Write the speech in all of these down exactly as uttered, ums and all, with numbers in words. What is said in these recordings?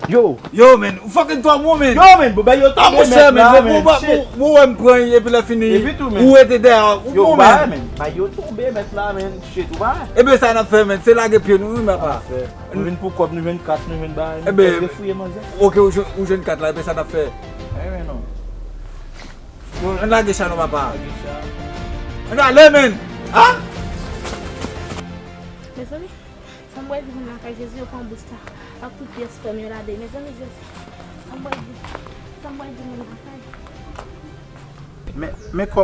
Yo. Yo, men, ou fucking twò bon, men. Yo, men, bon, bay yo tonbe, mèt la, men. Ah, monchè, men, bon, bon, shit. Bon, bon, wè m pran epi lè fini, epi tou, men, ou rete dèyè. Yo, bon, bay, men, bay yo tonbe, mèt la, men. Shit, ou bay. Ebyen, sa n ap fè, men, se lage pye nou, wi, men, apa. Nou vin pou kòb, nou jwenn kat, nou jwenn bagay, nou fè defouye manzè. Ebyen, ok, ou jwenn, ou jwenn kat la, ebyen, sa n ap fè. Ebyen, non. Yo, ann lage chay nou, papa. Ann ale, men. Ah! Mezanmi, sa m pral di moun lakay Jezi yo pran bous la ak tout pyès frè m yo ladan. Mezanmi, Jezi, sa m pral di, sa m pral di moun lakay. Men, men kò-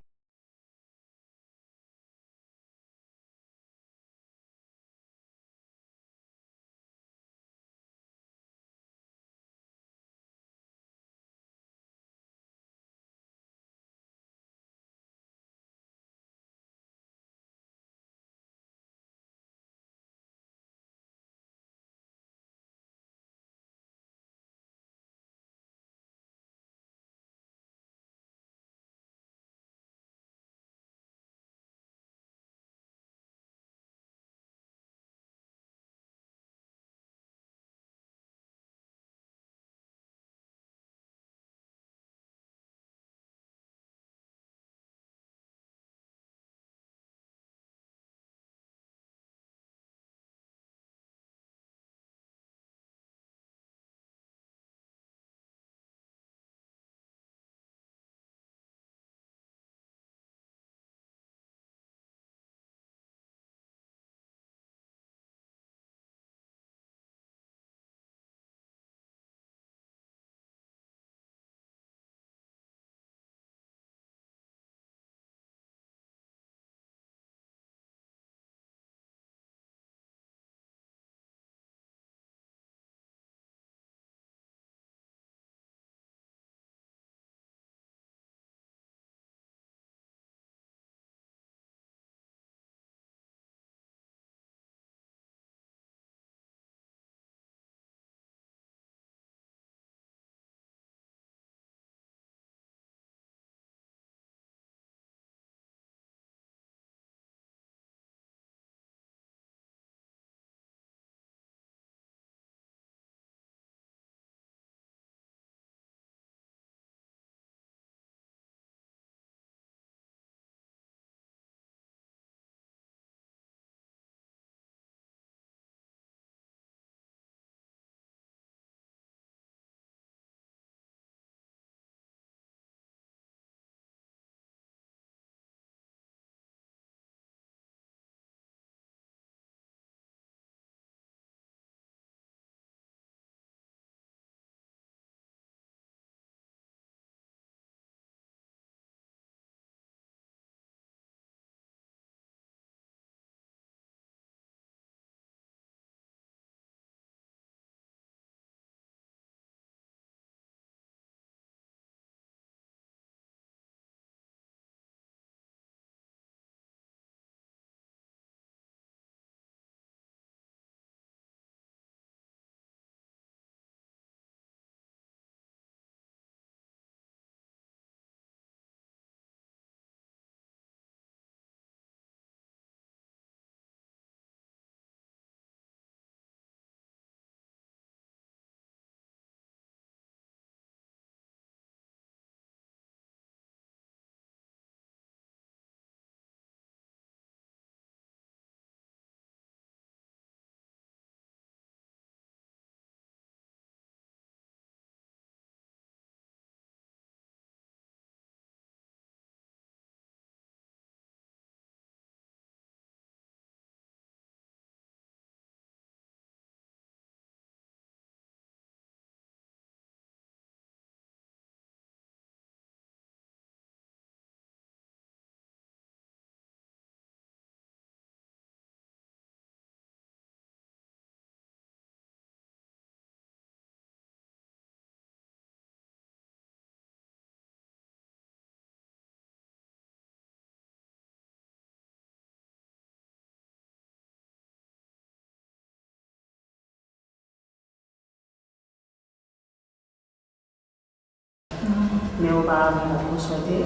Men oparavan, m ap konsolte.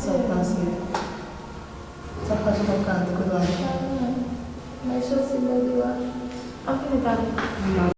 Sa k pase? Sa k pase, w p ap ka antre kote w ale? Mwen soti nan biro a. Ok, nou pale.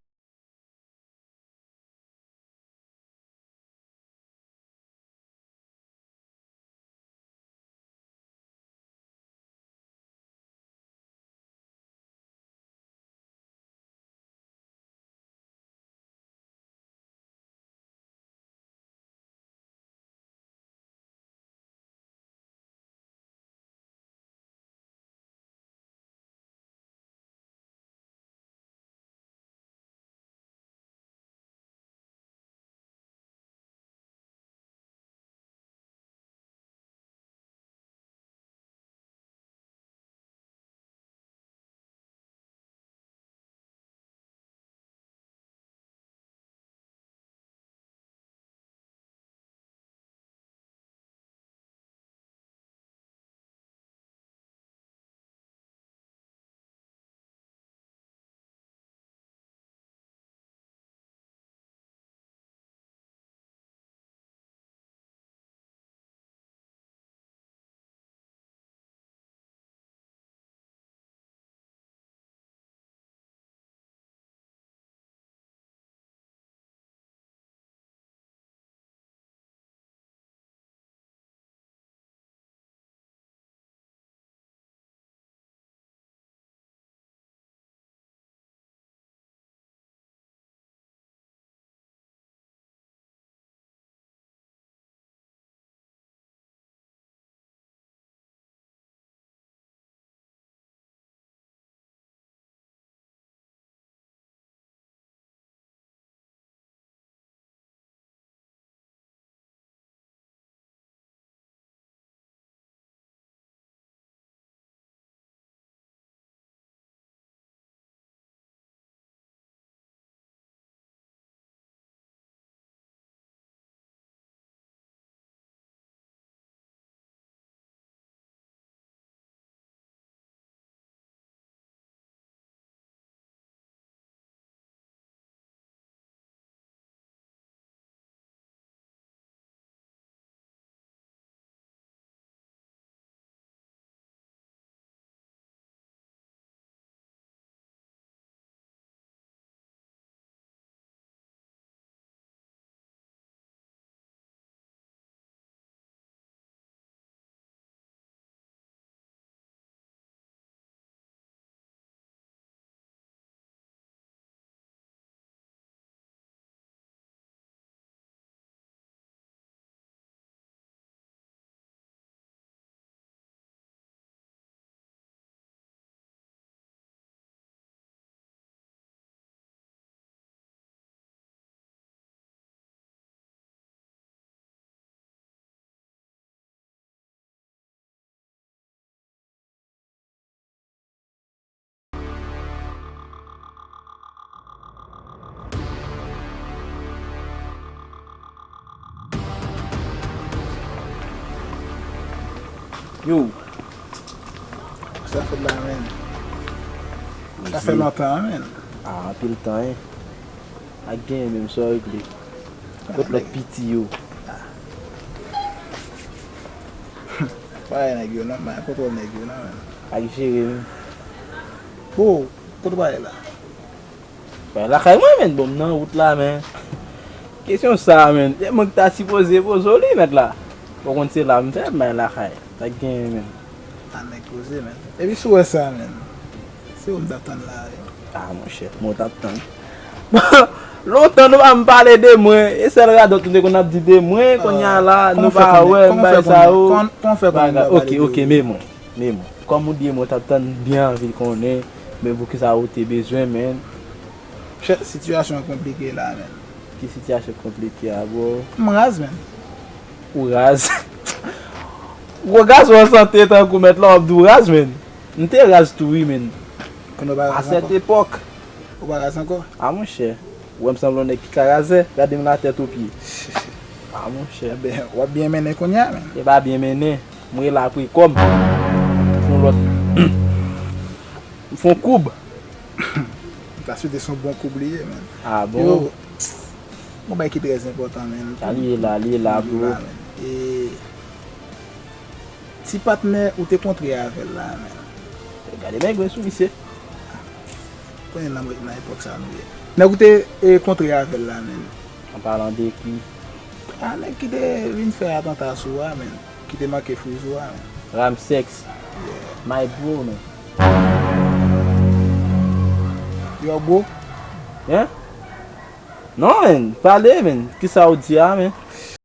Yo. Sa fèt la, menn. Sa fè lontan, menn. Ah, anpil tan, hein. Ak genyen menm, sa w regle. Kot lòt piti yo? Pa nèg yo non, man, kontwòl nèg yo non, menn. Ak jere menm. Bon, kote w prale la? Bay lakay mwen, menn, bon, m nan wout la, men kesyon sa, menn, se mwen ki ta sipoze poze w li, mèt la. Ou konn se la m fè, m bay lakay. Sa k genyen, menn? A nèg poze, menn. Epi si w wè sa, menn, se ou m t ap tann la, wi. A, monchè, mwen t ap tann. Lontan nou pa m pale de mwen, e sèl radòt nou te konn ap di de mwen, kounye a la, nou pa wè, m bay sa yo. Kòman w fè konn nou pa pale de ou? Ok, ok, men mwen, men mwen. Kòm ou di mwen t ap tann, m byen anvi konnen, men poukisa ou te bezwen, menn? Chè, sitiyasyon an konplike la, menn. Ki sitiyasyon konplike a, bro? M raz, menn. Ou raz? Gwo gason an sante tankou mèt la, w ap di w raz, menn. M te raz tou, wi, menn. Kounye a w pa raz ankò? A sèt epòk. Ou pa raz ankò? A, monchè. Ou wè m sanble yon nèg ki ka razè? Gade m la tèt o pye. A, monchè. Ebyen, w ap byen mennen kounye a, menn. E pa byen mennen. M rele apre kò m. M fè yon lòt. M fè yon koub. M ta swete se yon bon koub li ye, menn. A bon? Yo, yon bagay ki trè enpòtan, menn. Sa li ye la, li ye la, bro. Li la, menn. E ti patnè ou te kontre avè l la, menn. Gade men gwen sou misye. Konnen nan, nan epòk sa nou ye. Nèg ou te e, kontre avè l la menm. An palan de ki? A, nèg ki te vin fè atanta sou ou a menm. Ki te manke friz ou a menm. Ramsex. Yeah. My bro, man. Yo, bro? Hein? Non, man. Pale, man. Kisa ou di a, man?